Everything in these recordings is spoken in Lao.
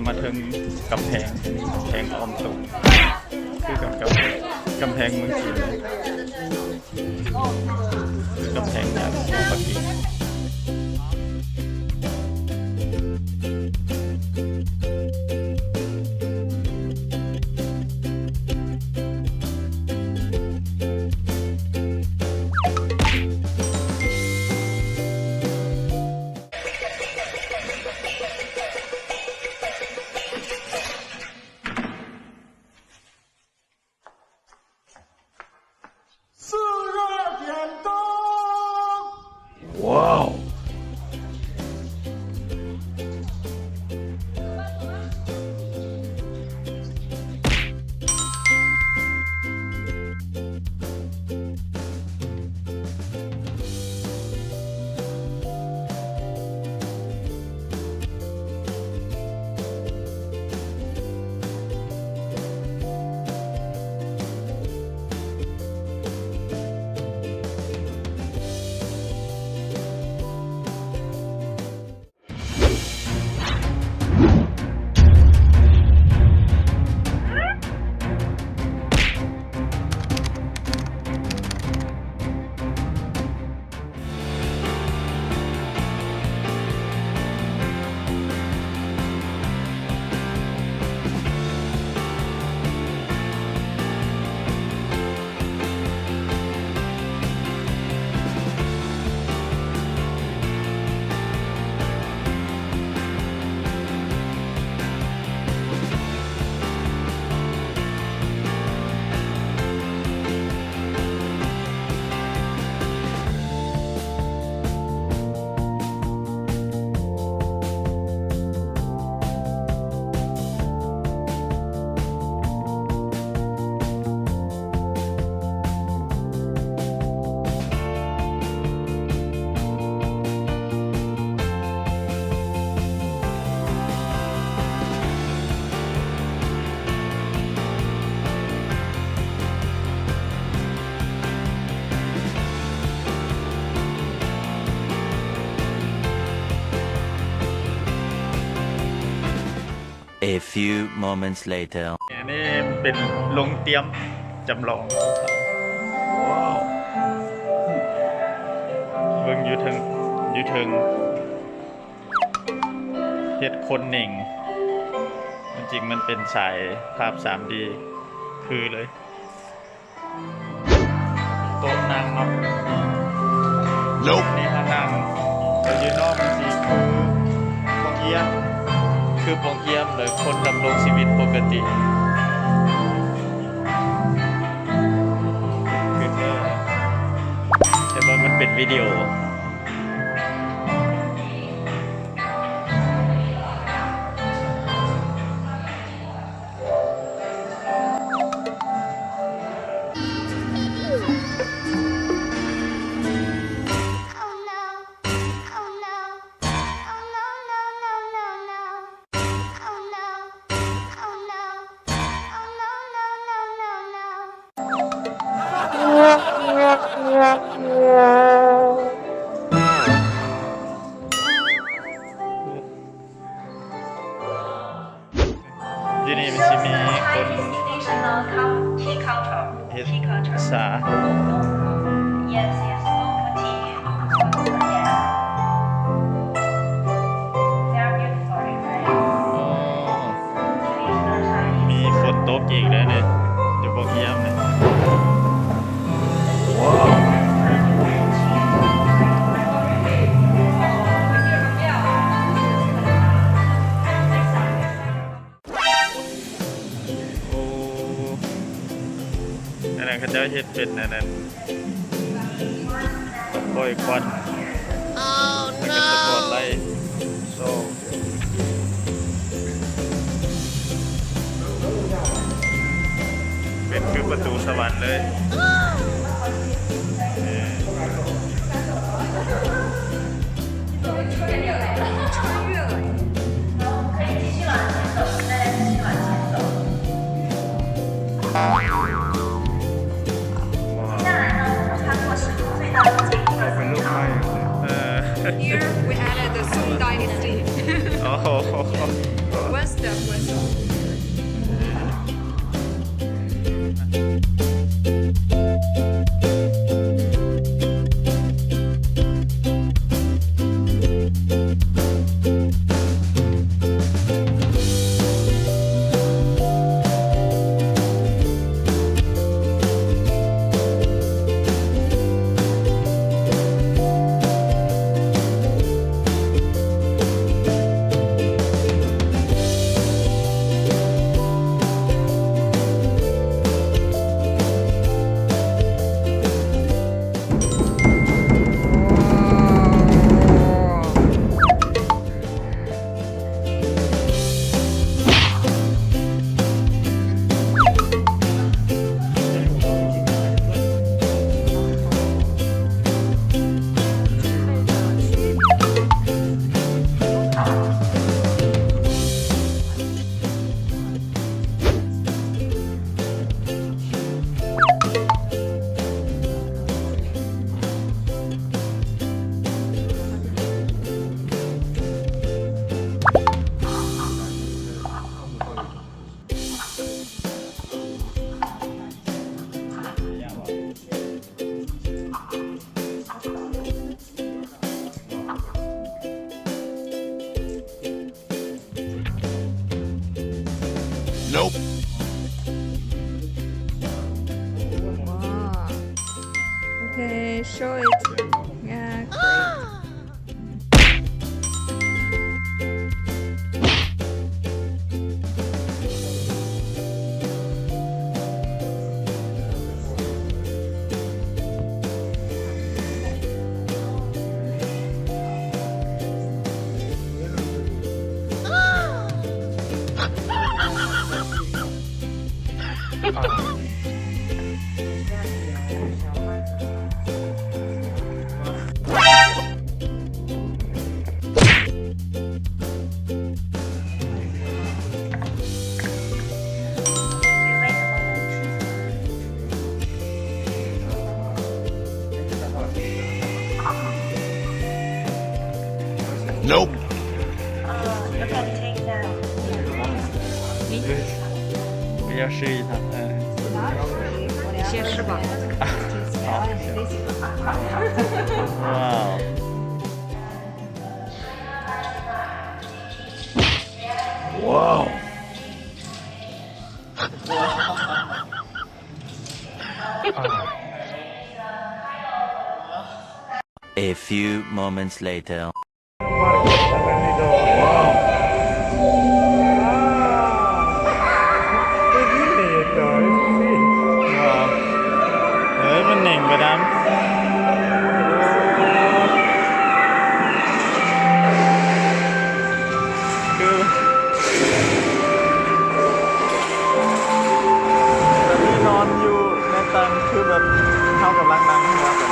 ມາເຖິງກຳແພງ ກຳແພງອ້ອມໂຕ ຄືກັບ ກັບກຳແພງເມືອງຈີນເລີຍ ຄືກຳແພງໃຫຍ່ປາກກິ່ງ. A few moments later. ອັນນີ້ເປັນໂຮງຕຽມຈຳລອງ. ວ້າວ ເບິ່ງຢູ່ເທິງ ຢູ່ເທິງ ເຮັດຄົນເໜັງ. ມັນຈິງມັນເປັນສາຍພາບສາມດີ ຄືເລີຍ. ໂຕະນັ່ງເນາະ ນີ້ເຮົານັ່ງ ແຕ່ຢູ່ນອກມັນຊິຄືປ່ອງຢ້ຽມ ຄືປ່ອງຢ້ຽມ ຫຼື ຄົນດຳລົງຊີວິດປົກກະຕິ ຄືແທ້ ແຕ່ວ່າມັນເປັນວິດີໂອ.ຢູ່ນີ້ມັນຊິມີຄົນເຮັດຊາ. ອໍ ມີຝົນຕົກອີກແລ້ວນີ້ ຢູ່ບໍ່ງຢ້ຽມນີ້. ໂອ້ ອັນນັ້ນເຂົາເຈົ້າເຮັດເປັນອັນນັ້ນ ປ່ອຍຄວັນ ແລ້ວກໍສະປອດໄລ ໂຊ ເປັນຄືປະຕູສະຫວັນເລີຍ. ເປັນລູກໄມ້ ເອີ Here we added the Song Dynasty. ໂອ້ໂຫ What's the Wow. Okay, show it. Yeah, great. Nope. 你先吃吧。哇哦。哇哦。 A few moments later. Wow. ເອີຍ ມັນເໜັງໄປນຳ ຄື ຕອນນີ້ນອນຢູ່ໃນຕັ່ງ ຄືແບບເຮົາກຳລັງນັ່ງເຮືອໄປ.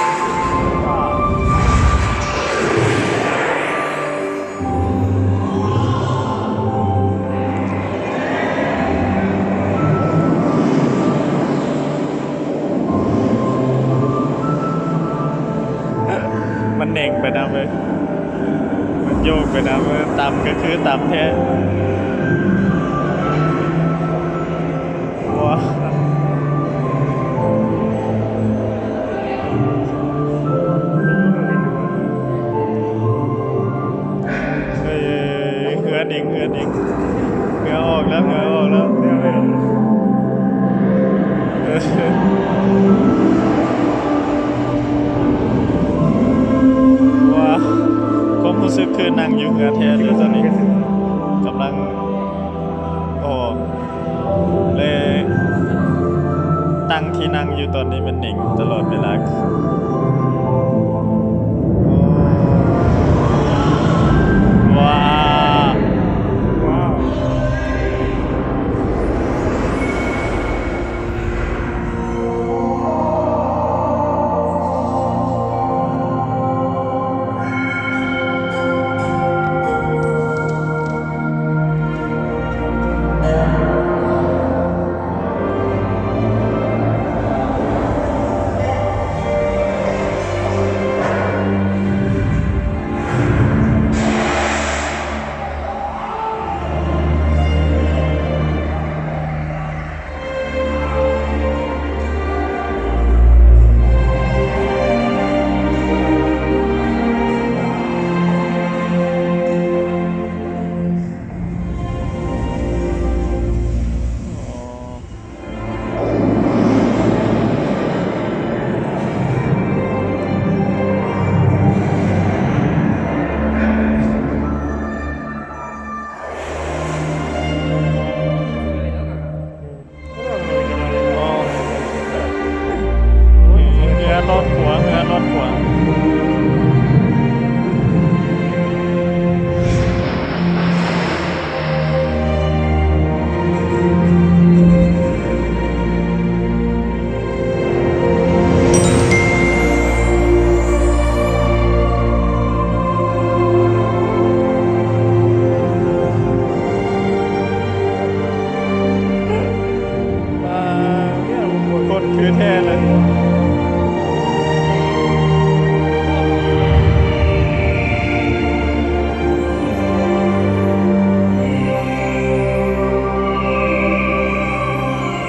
ມັນເໜັງໄປນຳເລີຍ ມັນໂຍກໄປນຳເລີຍ ຕຳກໍຄືຕຳແທ້. ວ້າ ເຮີຍ ເຮືອເໜັງ ເຮືອເໜັງ ເຮືອອອກແລ້ວ ເຮືອອອກແລ້ວ. ວ້າ ຄວາມຮູ້ສຶກຄືນັ່ງຢູ່ເຮືອແທ້ເລີຍຕອນນີ້ ກຳລັງ ໂອ້ ແລະ ຕັ່ງທີ່ນັ່ງຢູ່ຕອນນີ້ມັນເໜັງຕະຫຼອດເວລາ. ວ້າ ວ້າວ.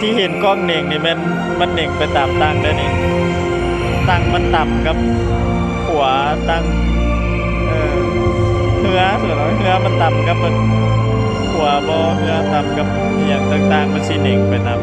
ທີ່ເຫັນກ້ອງເໜັງນີ້ແມ່ນມັນເໜັງໄປຕາມຕັ່ງເດ້ນີ້. ຕັ່ງມັນຕຳກັບຂົວ, ຕັ່ງ ເອີ ເຮືອ ສ່ວນເຮືອມັນຕຳກັບຂົວບໍ, ເຮືອຕຳກັບອີ່ຫຍັງຕ່າງໆ ມັນຊິເໜັງໄປນຳ.